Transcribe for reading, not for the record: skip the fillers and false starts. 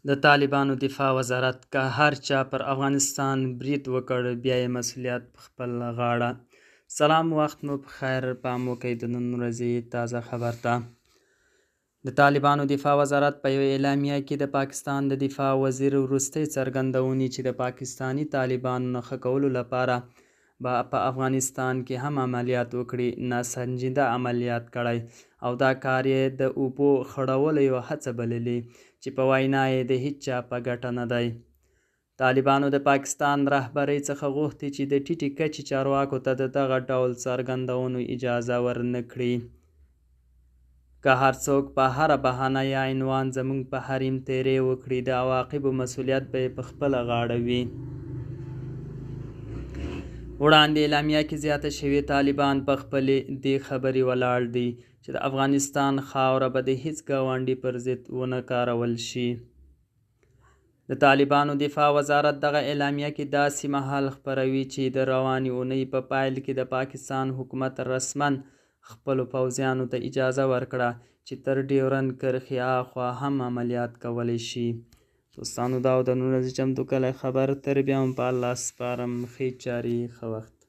د طالبانو دفاع وزارت: که هر چا پر افغانستان برید وکړ، بیا یې مسوولیت په خپله غاړه. سلام، وخت مو په خیر. پام وکړئ د نن ورځې تازه خبر ته. د طالبانو دفاع وزارت په یوه اعلامیه کې د پاکستان د دفاع وزیر وروستۍ څرګندونې چې د پاکستاني طالبانو نښه کولو لپاره به په افغانستان کې هم عملیات وکړي، ناسنجیده عمل یاد کړی او دا کار یې د اوبو خړولو یوه هڅه بللې چې په وینا یې د هیچا په ګټه نه دی. طالبانو د پاکستان رهبرۍ څخه غوښتي چې د ټیټې کچې چارواکو ته د دغه ډول څرګندونو اجازه ورنه کړي. که هر څوک په هره بهانه یا عنوان زموږ په حریم تیری وکړي، د عواقبو مسوولیت به یې په خپله غاړه وي. وړاندې اعلامیه کې زیاته شوې، طالبان په خپلې دې خبرې ولاړ دي چې د افغانستان خاوره به د هیڅ ګاونډي پر ضد ونه کارول شي. د طالبانو دفاع وزارت دغه اعلامیه کې داسې مهال خپروي چې د روانې اونۍ په پیل کې د پاکستان حکومت رسما خپلو پوځیانو ته اجازه ورکړه چې تر ډیورند کرښې اخوا هم عملیات کولی شي. دوستانو، دا و د نن ورځې چمتو کړی خبر. تر بیا هم په الله سپارم. ښې چارې، ښه وخت.